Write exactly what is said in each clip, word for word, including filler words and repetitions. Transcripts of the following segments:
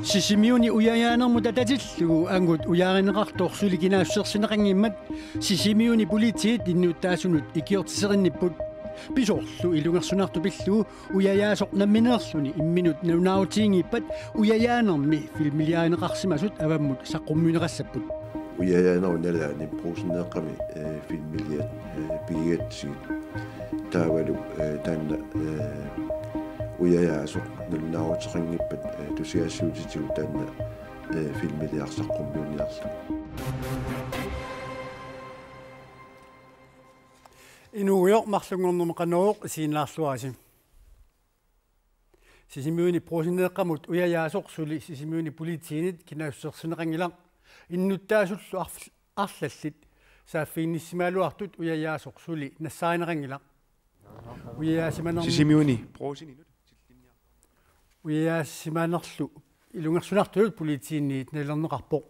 Sisimiuni ujajaanermut atatillugu angut ujaarineqartoq suli kinaassusersineqanngimmat Sisimiuni politiit innuttaasunut ikiortitserinnipput. Pisorlu ilungersunartoq pillugu ujajaasoq nammineerluni imminut nalunaarutiginngippat ujajaanermi filmiliarineqarsimasut avammut saqqummiunneqassapput. Ujajaanerup nalaani Brugseneeqqami, eh, filmiliat, eh, pigigatsigit. Taavalu, eh, taanna, eh, ujajaasoq nalunaaruteqanngippat, eh, tusagassiuutitigut taanna, eh, filmiliaq saqqummiunniarlugu. Inuugujoq marlunngornermi Qanorooq isiginnaarluarisi. Sisimiuni Brugseneeqqamut ujajaasoq suli Sisimiuni politiinit kinaassusersineqanngilaq. Innuttaasullu arf-, arlallit saaffiginnissimagaluartut ujajaasoq suli nassaarineqanngilaq. Ujajaasimanermi Sisimiuni Brugseninut ujajaasimanerlu ilungersunartunut politiinit nalilerneqarpoq.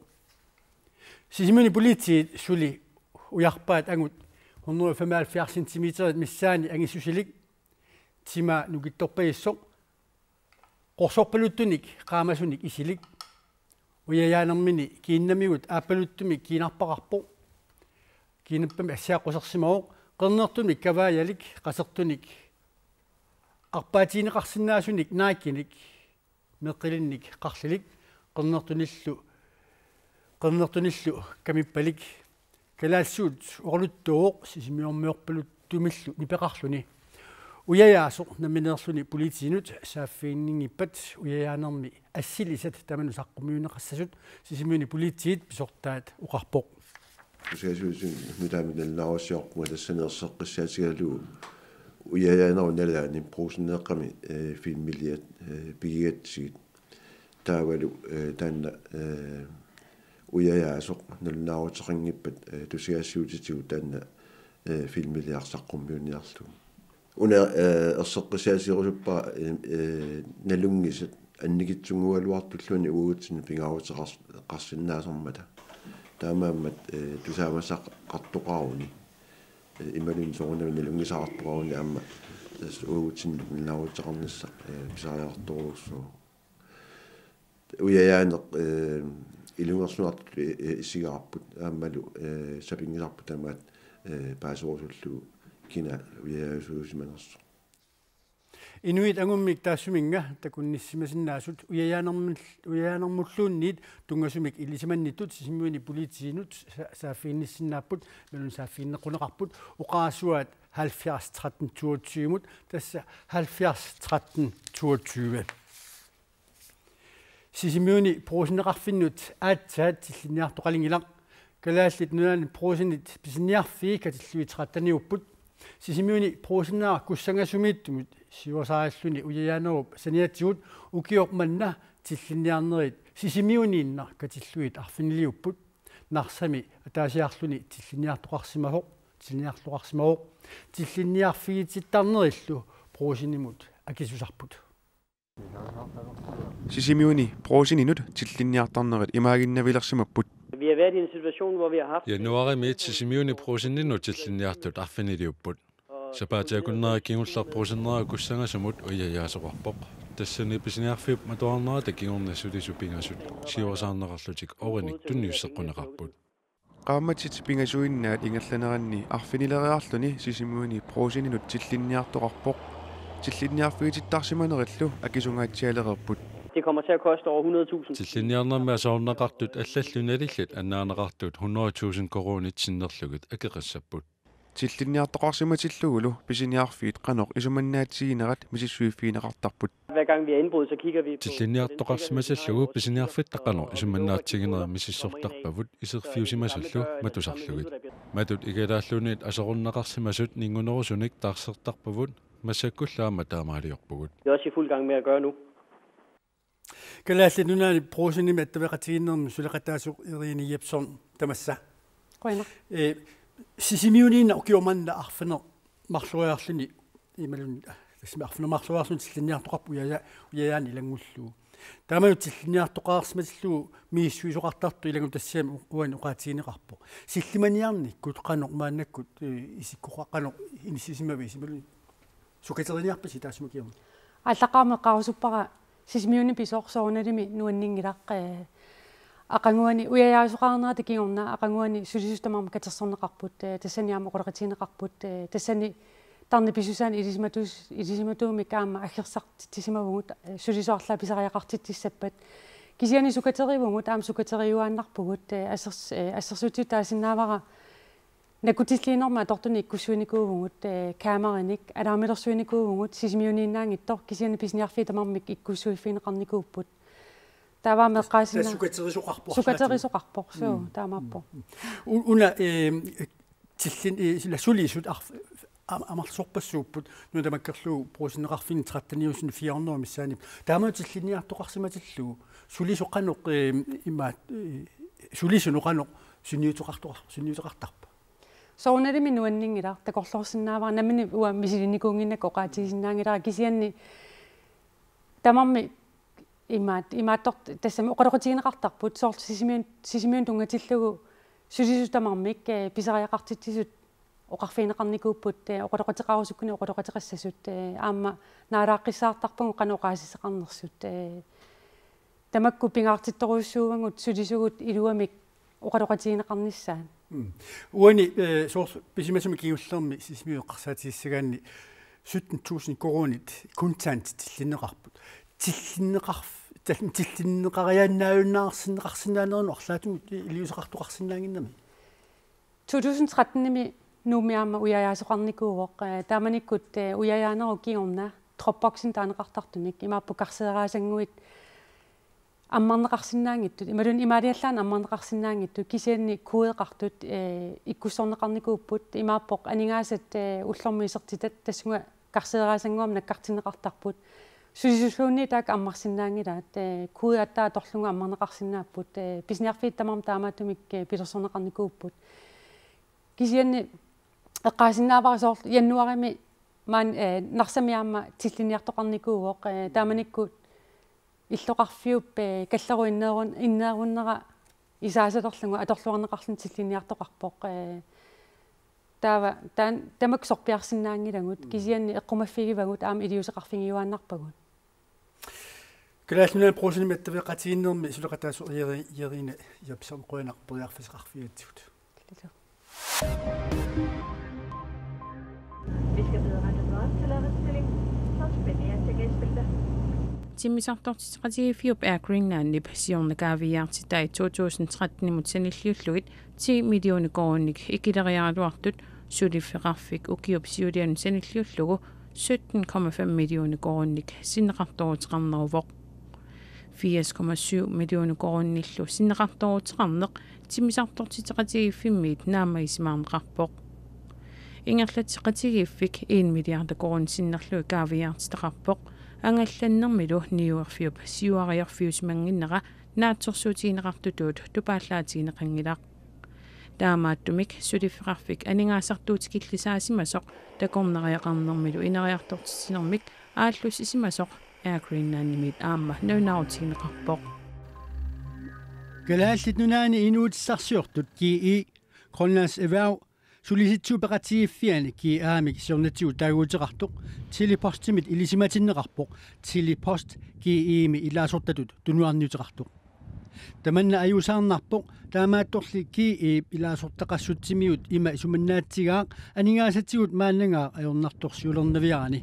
Sisimiuni politiit suli ujarpaat angut hundrede femoghalvfjerds centimeterit missaanni angissusilik, timaa nukittorpajussoq, qorsorpaluttunik qaamasunik isilik. Ujajaanermini kiinnamigut aappaluttumik kiinarpaqarpoq. Kiinnappamik assiaqqusersimavoq, qernertunik kavaajalik, qasertunik arpaatigineqarsinnaasunik Nikinik, meqqilinnik qarlilik, qernertunillu, qernertunillu kamippalik. Kalaallisuut oqaluttuuvoq sisimiormiorpaluttumillu nipeqarluni. Ujajaasoq nammineerluni politiinut saaffiginninngippat ujajaanermi assilisat tamanut saqqummiunneqassasut Sisimiuni politiit pisortaat oqarpoq. Tusagassiuutitigut nutaamik nalunaarusiorpunga tassani erseqqissaatigalugu ujajaanerup nalaani Brugseneeqqami, eh, filmiliat, eh, pigigatsigit. Taavalu, eh, taanna, eh, ujajaasoq nalunaaruteqanngippat, eh, tusagassiuutitigut taanna, eh, filmiliaq saqqummiunniarlugu. Una, eh, erseqqissaatigerusuppara, eh, eh, nalunngisat annikitsunnguugaluartulluunniit uagutsinnut pingaaruteqars-, qarsinnaasarmata. Taamaammat, eh, tusaamasaqartoqaruni, eh, imaluunniit soorunami nalunngisaqartoqaruni aamma tassa uagutsinnut nalunaaruteqarnissaq, eh, pisariaqartorujussuuvoq. Ujajaaneq, eh, ilungersunartutut, eh, eh, isigaarput aammalu, eh, sapinngisarput tamaat, eh, paaserusullugu kina ujajaasuusimanersoq. Inuit angummik taassuminnga takunnissimasinnaasut ujajaanermul-, ujajaanermulluunniit tunngasumik ilisimannittut Sisimiuni politiinut sa-, saaffiginnissinnaapput, imaluunniit saaffiginneqquneqarput, oqarasuaat halvfjerds tretten toogtyve-mut, tassa halvfjerds tretten toogtyve. Sisimiuni Brugseneqarfinnut aatsaat tillinniartoqalinngilaq. Kalaallit Nunaanni Brugsenit pisiniarfii katillugit tretteniupput. Sisimiuni Brugsenera kussangasumiittumut siuarsarilluni ujajaanerup saniatigut ukioq manna tillinniarnerit Sisimiuniinnaq katillugit arfiniliupput. Narsami ataasiarluni tillinniartoqarsimasoq, tillinniartoqarsimavoq. Tillinniarfigitittarnerillu Brugsenimut akisusarput. Sisimiuni Brugseninut tillinniartarnerit imaaginnavilersimapput. Vi har været i en situation, hvor vi har haft Januaarimiit Sisimiuni Brugseninut tillinniartut arfiniliupput. Sapaatip akunnera kingulleq Brugsenera kussangasumut ujajaasoqarpoq. Tassani pisiniarfiup matuarnerata kingorna sulisut pingasut siuarsarneqarlutik orinik tunniusseqquneqarput. Qaammatit pingasuinnaat ingerlaneranni arfinileriarluni Sisimiuni Brugseninut tillinniartoqarpoq. Tillinniarfigitittarsimanerillu akisungaatsialereerput. Det kommer til at koste over hundrede tusind. Tillinniarnermi aserorneqartut allallu nalillit annaarneqartut hundrede tusind koruunit sinnerlugit akeqassapput. Tillinniartoqarsimatillugulu pisiniarfiit qanoq isumannaatiginerat misissuiffigineqartarput. Hver gang vi har indbrud, så kigger vi på Tillinniartoqarsimatillugu pisiniarfitta qanoq isumannaatiginerat misissortarpavut iserfiusimasullu matusarlugit. Matut igalaalluunniit aserorneqarsimasut ninngunerusunik taarsertarpavut, massakkullu aamma taamaaliorpugut. Det er også i fuld gang med at gøre nu. Kalaallit Nunaanni Brugsenimi attaveqatigiinnermi suleqataasoq Irene Jepsen tamassa. Qujanaq. Eh, Sisimiuniinnaq ukioq manna arfineq-marloriarluni imaluunniit, tassami arfineq-marloriarluni tillinniartoqarpoq ujaja-, ujajaani ilanngullugu. Taamani tillinniartoqarsimatillugu misissuisoqartartoq ilanngullugit tassami u-, uani oqaatigineqarpoq. Sillimaniarnikkut qanoq maannakkut, eh, isikkoqa-, qanoq inissisimavisi imaluunniit sukateriniarpisi taassuma kingorna? Aallaqqaammut eqqaarusuppara Sisimiuni pisoq soorunalimi nuanninngilaq, eh, aqaguani ujajaasoqarnerata kingorna aqaguani sulisut tamarmik katersorneqarput, eh, tassani aamma oqaloqatigineqarput, eh, tassani tarnip pisussaanik ilisimatus-, ilisimatuumik aamma aggersartitsisimavugut, eh, sulisut arlaat pisariaqartitsissappat. Kisianni sukaterivugut aamma sukateriuaannarpugut, eh, assers-, eh, assersuutitut taasinnaavara nakkutilliinermut atortunik ikkussuinikuuvugut, eh, kaameranik, alarmilersuinikuuvugut, Sisimiuniinnaanngitsoq, kisianni pisiniarfiit tamarmik ikkussuiffigineqarnikuupput. Taava aamma eqqaasinna- Sukaterisoqarpoq. Sukaterisoqarpoq, suu, mm, taamaappoq. Mm. U-, una, eh, tillin-, eh, sila sulisut arf-, am-, amerlasoorpassuupput, nuna tamakkerlugu Brugsenneqarfinni tretteniusuni fire hundrede missaani. Taama tillinniartoqarsimatillugu, sulisut qanoq, eh, ima, eh, sulisunut qanoq sunniuteqartoqar-, sunniuteqartarpa? Soorunalimi nuanninngilaq, takorloorsinnaavara, nammineq uanga misilinnikuunnginnakku oqaatigisinnaanngilara, kisianni tamarmik imaat-, imaattoq tassami oqaloqatigineqartarput, soorlu Sisimiun-, Sisimiunut tunngatillugu sulisut tamarmik, eh, pisariaqartitsisut oqarfigineqarnikuupput, eh, oqaloqateqarusukkunik oqaloqateqassasut, eh, aamma naalaaqqissaartarpagut qanoq oqaasissaqarnersut, eh, tamakku pingaartittorujussuuvugut sulisugut iluamik oqaloqatigineqarnissaat. Mm. Uani, eh, soorlu pisimasumik kingullermi Sisimiut eqqarsaatigissagaanni sytten tusind koruunit kontant tillinneqarput. Tillinneqarf-, tal-, tillinneqariaannaajunnaarsinneqarsinnaanerannut arlaatigut iliuuseqartoqarsinnaannginnami? To tusind tretten-imi Nuummi aamma ujajaasoqarnikuuvoq, eh, taamanikkut, eh, ujajaanerup kingorna Dropboximi taaneqartartunik, imaappoq karseeraasannguit ammarneqarsinnaanngitsut, imaluunniit imaaliallaannaq ammarneqarsinnaanngitsut, kisianni kodeqartut, eh, ikkussorneqarnikuupput, imaappoq aningaasat, eh, ullormut isertitat tassunga karseeraasannguamik nakkartinneqartarput. Sulisulluunniit taakku ammarsinnaanngilaat, eh, kode aatsaat atorlugu ammarneqarsinnaapput, eh, pisiniarfiit tamarmik taamaattumik, eh, pilersorneqarnikuupput. Kisianni eqqaasinnaavara soorlu januaarimi maani, eh, Narsami aamma tillinniartoqarnikuuvoq, eh, taamanikkut illoqarfiup, eh, kallerup inneerun-, inneerunnera isaasalerlugu atorluarneqarluni tillinniartoqarpoq, eh, taava taan-, tamakku sorpiarsinnaanngilagut, mm, kisianni eqqumaffigivagut aamma iliuuseqarfigiuaannarpagut. Kalaallit Nunaanni Brugsenimi attaveqatigiinnermi suleqataasoq Jere-, Jerine Jepsen, qujanaq periarfissaqarfigigatsigut. Illillu. Vi skal videre til North Tilladelsestilling. Tårnspændende til gæstbilder. Timmisartortitseqatigiiffiup Air Greenlandip siorna kaaviiaartitai to tusind tretten-imut sanilliullugit ti millioner koruuninik ikileriaraluartut suliffeqarfik ukiup siulianut sanilliullugu sytten komma fem millioner koruuninik sinneqartooruteqarneruvoq. Firs komma syv millioner koruuninillu sinneqartooruteqarneq timmisartortitseqatigiiffimmiit naammagisimaarneqarpoq. Ingerlatseqatigiiffik en milliard koruunit sinnerlugit kaaviiaartitaqarpoq, angallannermilu niuerfiup siuariarfiusimannginnera naatsorsuutigineqartutut tupaallaatigineqanngilaq. Taamaattumik suliffeqarfik aningaasartuutikillisaasimasoq takornariaqarnermilu ineriartortitsinermik aallussisimasoq Air Greenlandimiit aamma nalunaarutigineqarpoq. Kalaallit Nunaanni inuutissarsiortut G E, Grønlands Erhverv, Sulisitsisut Peqatigiiffianni G A-mik siornatigut taaguuteqartoq Tele-Postimit ilisimatinneqarpoq, Tele-Post G E-mi ilaasortatut tunuarniuteqartoq. Tamanna ajuusaarnarpoq, taamaattorli G E-p ilaasortaqassutsimigut ima isumannaatsigaaq aningaasatigut maannangaaq ajornartorsiulernaviarani.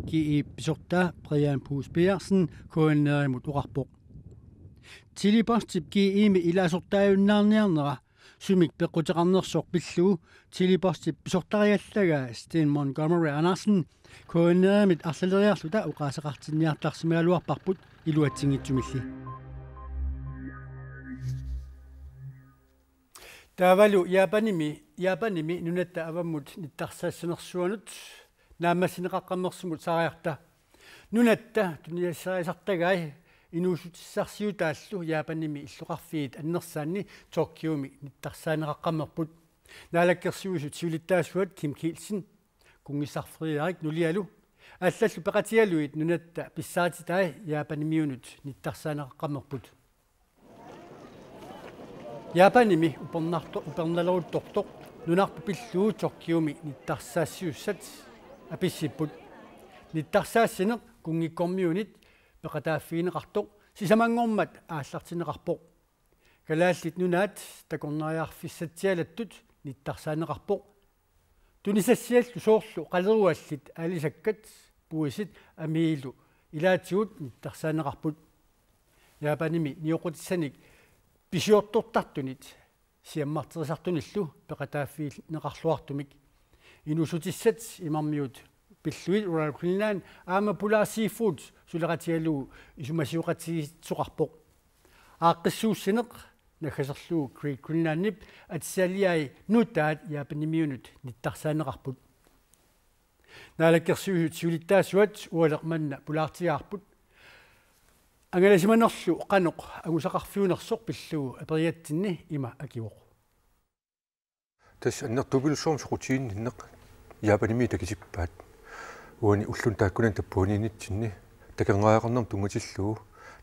G E-p pisortaa Brian Puus Petersen K N R-imut oqarpoq. Tele-Postip G E-mi ilaasortaajunnaarniarnera sumik peqquteqarnersoq pillugu Tele-Postip pisortariallagaa Sten Montgomery Andersen K N R-imit arlaleriarluta oqaaseqartinniartarsimagaluarparput iluatsinngitsumilli. Taavalu Japanimi, Japanimi nunatta avammut nittarsaassinersuanut naammassineqaqqammersumut saariarta. Nunatta tunisassariartagai inuussutissarsiutaallu Japanimi illoqarfiit annersaanni Tokyomi nittarsaaneqaqqammerput. Naalakkersuisut siulittaasuat Kim Kielsen kunngissarferiarik nulialu allallu peqatigalugit nunatta pissaatitai Japanimiunut nittarsaaneqaqqammerput. Japanimi upernarto-, upernaleruttortoq nunarput pillugu Tokyomi nittarsaassiussat apissipput. Nittarsaassineq kunngikkormiunit peqataaffigineqartoq sisamanngormat aallartinneqarpoq. Kalaallit Nunaat takornariarfissatsialattut nittarsaaneqarpoq. Tunisassiallu soorlu qaleruallit aalisakkat puisit amiilu ilaatigut nittarsaaneqarput. Japanimi nioqqutissanik pisiortortartunit siammarterisartunillu peqataaffigineqarluartumik. Inuussutissat imarmiut pillugit Royal Greenland aamma Polar Seafood suleqatigalugu isumasioqatigiissoqarpoq. Aaqqissuussineq naggaserlugu Great Greenlandip atisaliai nutaat Japanimiunut nittarsaaneqarput. Naalakkersuisut siulittaasuat ualeq manna pulaartigaarput. Angalasimanerlu qanoq angusaqarfiunersoq pillugu aperiatsinni ima akivoq. Tassa annertupilussuarmik soqutiginninneq Japanimi takutippaat. Uani ulluni taakkunani tappuaniinnitsinni takornariaqarnermut tunngatillugu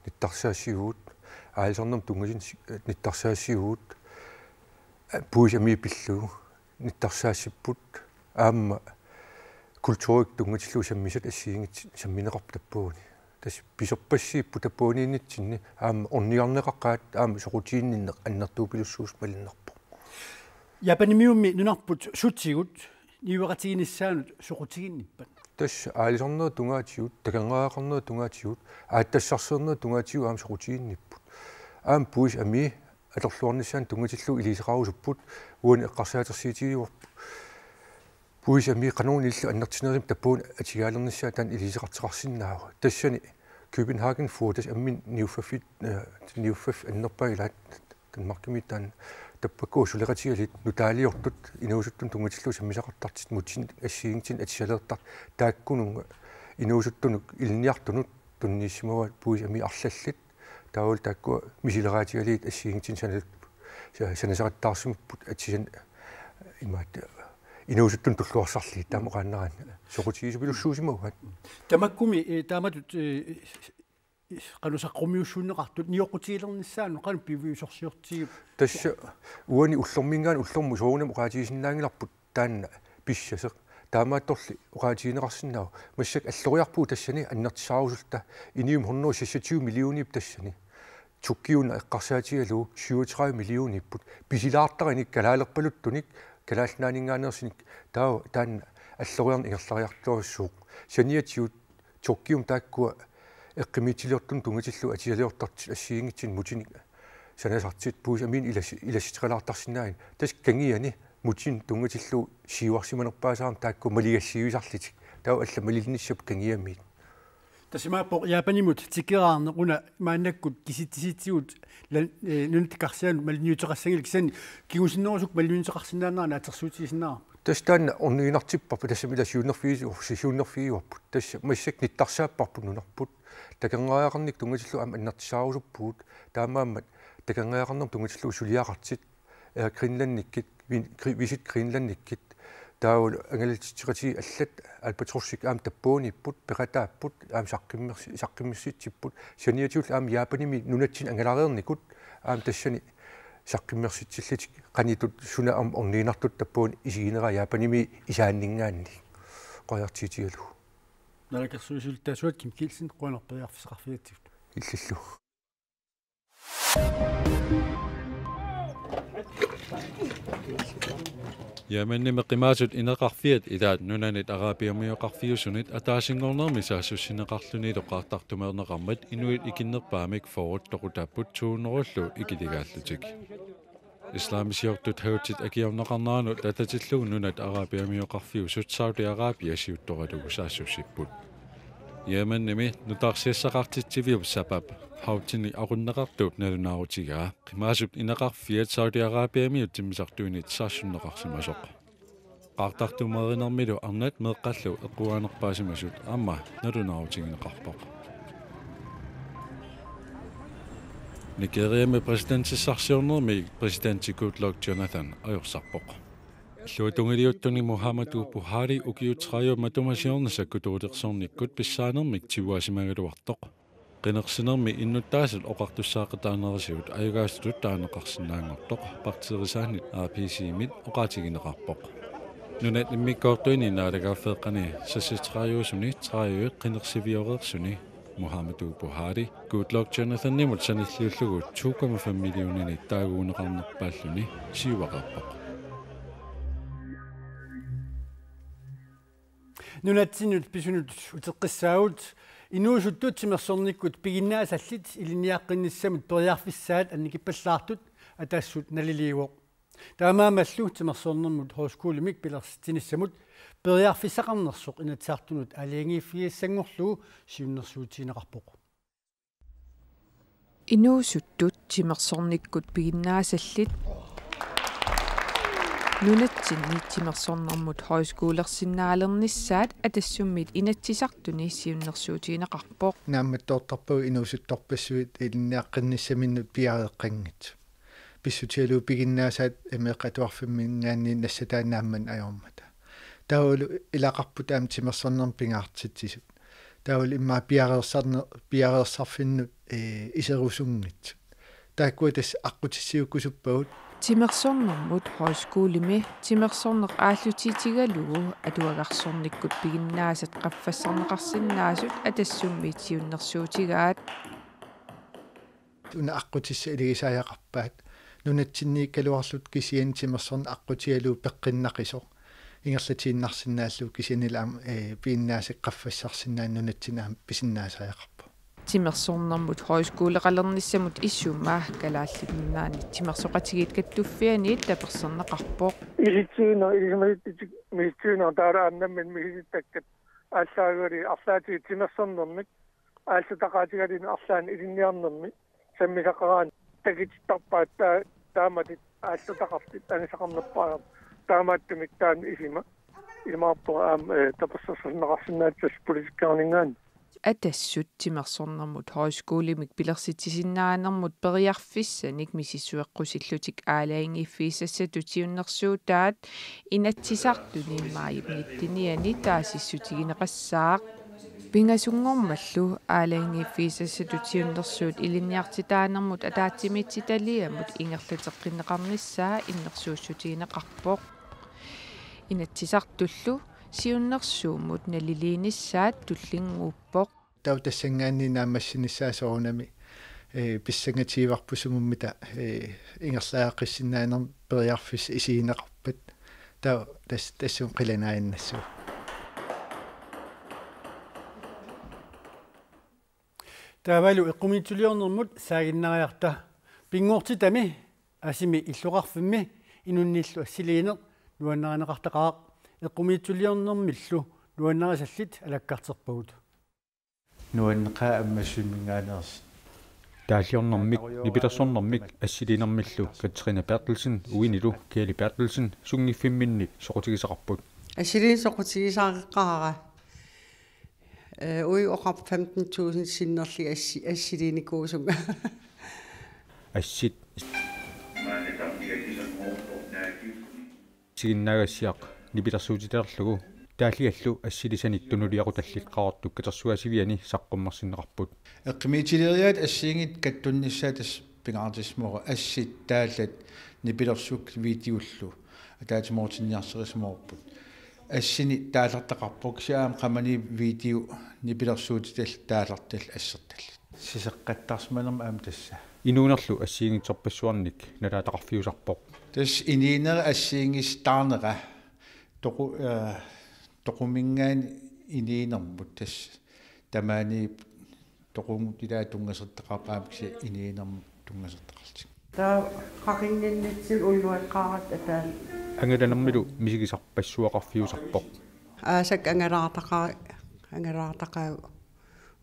nittarsaassivugut, aalisarnermut tunngatillugu nittarsaassivugut, puisit amiit pillugu nittarsaassipput, aamma kulturikkut tunngatillugu sammisat assigiinngitsut sammineqarput tappuani. Tassa pisorpassiipput tappuaniinnitsinni aamma ornigarneqaqaat aamma soqutiginninneq annertupilussuusoq malunnarpoq. Japanimiummi nunarput sutigut niueqatiginissaanut soqutiginnippat? Tassa aalisarnerup tungaatigut, takornariaqarnerup tungaatigut, aatsitassarsiornerup tungaatigut aamma soqutiginnipput. Aamma puisit amiit atorluarnissaannut tunngatillugu iliuuseqarusupput, uani eqqarsaatersuutigivarput. Puisit amiit qanoruna ilillugu annertunerusumik tappugut atigaalernissaat taanna iliuuseqartoqarsinnaavoq. Tassani København Fur tassa amminnut niuffaffik, eh, niuffaffik annerpaaq ilaat Danmarkimi taanna tappakku suleqatigalugit nutaaliortut inuusuttunut tunngatillugu sammisaqartartut mutinik assigiinngitsunik atisaleertartut taakkununnga inuusuttunut ilinniartunut tunniussimavaat puisit amiit arlallit. Taavalu taakkua misileraatigalugit assigiinngitsunik sanal-, sa-, sanasaqattaarsimapput atisani imaattoq inuusuttunut tulluarsarlugit taama oqaannaraanni soqutigisoq pilussuusimavaat. Tamakkumi, eh, taamatut, eh, qanoq saqqummiussuunneqartut nioqqutigilernissaannut qanoq piviusorsiortigipput? Tassa uani ullorminngaanniit ullormut soorunami oqaatigisinnaanngilarput taanna pissasoq. Taamaattorli oqaatigineqarsinnaavoq. Massakkut alloriarpugut tassani annertusaarusulluta inuit hundrede seksogtyve millionit tassani. Tokyo-na eqqarsaatigalugu syvogtredive millioniupput. Pisilaartaranik kalaalerpaluttunik Kalaallit Nunaanninngaanneersunik taava taanna alloriarneq ingerlariartuassooq. Saniatigut Tokyomut taakkua eqqumiitsuliortunut tunngatillugu atisaliortartut assigiinngitsunik mutinik sanasartut puisit amiit ilas-, ilassuteqalaartarsinnaanngillat. Tassa kangiani mutinik tunngatillugu siuarsimanerpaasarami taakkua maligassiuisarlutik. Taava allat malinnissapput kangiamiit. Tassa imaappoq Japanimut tikeraarneq una maannakkut kisitsisitigut la-, eh, nunatta karsianut malunniuteqassanngilagut kisianni kingusinnerusukkut malunniuteqarsinnaanera naatsorsuutigisinnaarput. Tassa taanna orniginartipparput tassami ila siunnerfigisu-, siunnerfigivarput. Tassa massakkut nittarsaapput nunarput. Takornariaqarnikkut tunngatillugu aamma annertusaarusuppugut. Taamaammat takornariaqarnermut tunngatillugu suliaqartut, eh, Greenlandikkut, vin-, gri-, Visit Greenlandikkut. Taavalu angalatitseqatigiit allat Albatrossikka aamma tappuaniipput, peqataapput, aamma saqqummersi-, saqqummersitsipput. Saniatigut aamma Japanimi nunatsinni angalareernikut aamma tassani saqqummersitsillutik qanoq suna aamma orniginartutut tappugut isigineraa Japanimi isaanninngaanniit. Qujanartigut. Naalakkersuisut siulittaasuat Kim Kielsen, qujanaq periarfissaqarfigatsigut. Illillu. Yemenimi qimaasut ineqarfiat ilaat Nunanit Arabiamioqarfiusunit ataasinngornermi saassussineqarlunilu qaartartumeerneqarmat inuit ikinnerpaamik fyrret toqutaapput to hundredellu ikiligaallutik. Islamisiortut Houthit akiorneqarneranut atatillugu Nunat Arabiamioqarfiusut Saudi Arabia siuttoralugu saassussipput. Yemenimi nutaarsiassaqartitsiviup Sabab Houthini aqunneqartuup nalunaarutigaa qimaasut ineqarfiat Saudi Arabiamiut timmisartuinit saassunneqarsimasoq. Qaartartumeerinermilu arnat meeqqallu eqquaanerpaasimasut aamma nalunaarutigineqarpoq. Nigeriami præsidentissarsiornermi præsidenti Goodluck Jonathan ajorsarpoq. Illuatungiliuttuni Muhammadu Buhari ukiut tredive matuma siorna sakkutuulersornikkut pissaanermik tiguaasimagaluartoq. Qinersinermi innuttaasut oqartussaaqataanerisigut ajugaasutut taaneqarsinnaanngortoq partiirisaanit A B C-mit oqaatigineqarpoq. Nunat immikkoortuini naalagaaffeeqqani seksogtredive-suni tredive qinersivioreersuni Muhammadu Buhari Goodluck Jonathanimut sanilliullugu to komma fem millioninit taaguuneqarnerpaalluni siuaqarpoq. Nunatsinnut pisunut uteqqissaagut. Inuusuttut timersornikkut piginnaasallit ilinniaqqinnissamut periarfissaat annikippallaartut Atassut naliliivoq. Taamaammallu timersornermut højskolimik pilersitsinissamut periarfissaqarnersoq Inatsisartunut aalajangiiffigisassanngorlugu siunnersuutigineqarpoq. Inuusuttut timersornikkut piginnaasallit nunatsinni timersornermut højskolersinnaalernissaat Atassummit Inatsisartuni siunnersuutigineqarpoq. Naammattoortarpagut inuusuttorpassuit ilinniaqqinnissaminnut piareeqqanngitsut. Pissutigalugu piginnaasaat imeeqqat atuarfimminngaanniit nassataat naammaneq ajormata. Taavalu ilaqarput aamma timersornermut pingaartitsisut. Taavalu immaqa piareersarne-, piareersarfinnut, ee, iserusunngitsut. Taakkua tassa aqqutissiuukkusuppagut. Timersornermut højskolimi timersorneq aallutiitigalugu atuagarsornikkut piginnaasat qaffassarneqarsinnaasut Atassummi siunnersuutigaat. Una aqqutissat iligisariaqarpaat. Nunatsinniikkaluarluta kisianni timersorneq aqqutigalugu peqqinnaqisoq. Ingerlatiinnarsinnaallugu kisiannili aamma, ee, piginnaasat qaffassarsinnaaneq nunatsinni aamma pisinnaasariaqarpoq. Timersornermut højskoleqalernissamut isuma Kalaallit Nunaanni Timersoqatigiit Kattuffianniit tapersersorneqarpoq. Ilitsuineq, ilisimasuttutik misissuineq taava aamma nammineq misisuttakkat aallaavigalugit arlaatigut timersornermik aallutaqaatigalugit arlaannik ilinniarnermi sammisaqaraanni takutittarpaat taa-, taamatut aallutaqartut anisaqarnerpaat. Taamaattumik taanna isima, isimaarpunga aamma, ee, tapersersorneqarsinnaassasut politikkerninngaanniit. Atassut timersornermut højskolimik pilersitsisinnaanermut periarfissanik misissueqqusillutik aalajangiiffigisassatut siunnersuutaat Inatsisartuni maajip nittenianni taasissutigineqassaaq. Pingasunngormallu aalajangiiffigisassatut siunnersuut ilinniartitaanermut ataatsimiititaliamut ingerlateqqinneqarnissaa innersuussutigineqarpoq. Inatsisartullu siunnersuummut naliliinissaat tullinnguuppoq. Taava tassanngaanniit naammassinissaa soorunami, ee, pissangatigivarput sumut-mita, ee, ingerlaaqqissinnaanermut periarfissat isigineqarpat. Taava tas-, tassunga qilanaannassaaq. Taavalu eqqumiitsuliornermut saaginnariarta. Pinngortitami asimi illoqarfimmi inunnillu assiliineq nuannarineqartaqaaq. Eqqumiitsuliornermillu nuannarisallit alakkarterpagut. Nuanneqaaq ammassuimingaanneersoq. Taalliornermik, nipilersornermik assiliinermillu Katrine Berthelsen uinilu Kjell Berthelsen sunngiffimminni soqutigisaqarput. Assiliineq soqutigisaqaara. Ee, uagut oqarput femten tusind sinnerlugit assi-, assiliinikuusunga. Assit. Isiginnaagassiaq nipilersuutiterlugu taalligallu assilisanik tunuliaqutallit Qaqortup katersugaasiviani saqqummersinneqarput. Eqqumiitsileriaat assigiinngitsut kattunnissaat tassa pingaartissimavugut, assit, taallat, nipilersuut videollu ataatsimoortinniarsarisimavarput. Assini taallartaqarpoq kisianni aamma qamani video nipilersuutitallit taallartallit assertallit. Siseqqattarsimanermi aamma tassa. Inuunerlu assigiinngitsorpassuarnik nalaataqarfiusarpoq. Tassa inuunera assigiinngissaq taarnera toqu-, ee, toquminngaanniit inuunermut tassa tamaani toqungut ilaa tunngasortaqarpoq aamma kisianni inuunermut tunngasortaqarlutik. Taava qaqinnginnitsinni unnuaqqaaratta ataani. Angalanermilu misigisarpassuaqarfiusarpoq. Aasaq angalaartaqaa-, angalaartaqaagut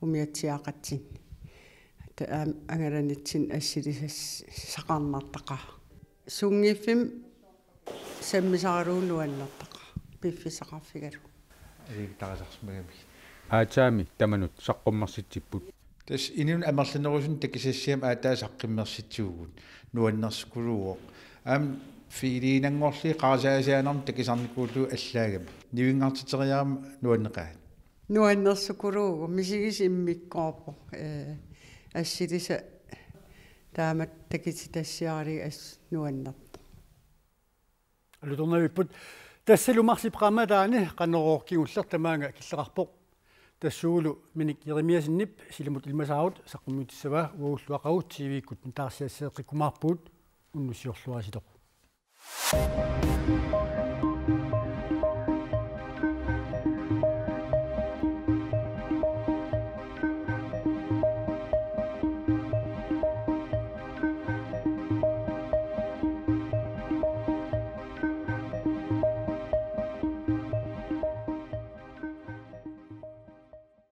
umiatsiaqatsinni. Taava aamma angalanitsinni assilisaqarnartaqaaq. Sunngiffimmi sammisaralugu nuannertaqaaq. Piffissaqarfigalugu. Aliikitarisarsimagamik. Aatsaammi tamanut saqqummersitsipput. Tassa inunnut amerlanerusunik takusassiamik aatsaat saqqummersitsivugut. Nuannersukuluuvoq. Aamma fiiliinanngorlugit qarasaasiaannarmik takusarnikuullugu allaagami. Nivinngartiteriarama nuanneqaat. Nuannersukuluuvoq, misigisaq immikkoorpoq, ee, assilisaq taamatut takutitassiaralugit assut nuannerpoq. Alutornavipput tassalu marsip qaammataani Qanorooq kingulleq tamaanga killeqarpoq. Tassuugulu Minik Jerimiassenip silimut ilimasaarut saqqummiutissavaa. Uagullu aqagu T V-kkut nutaarsiasseeqqikkumaarpugut, unnussiorluaritsi.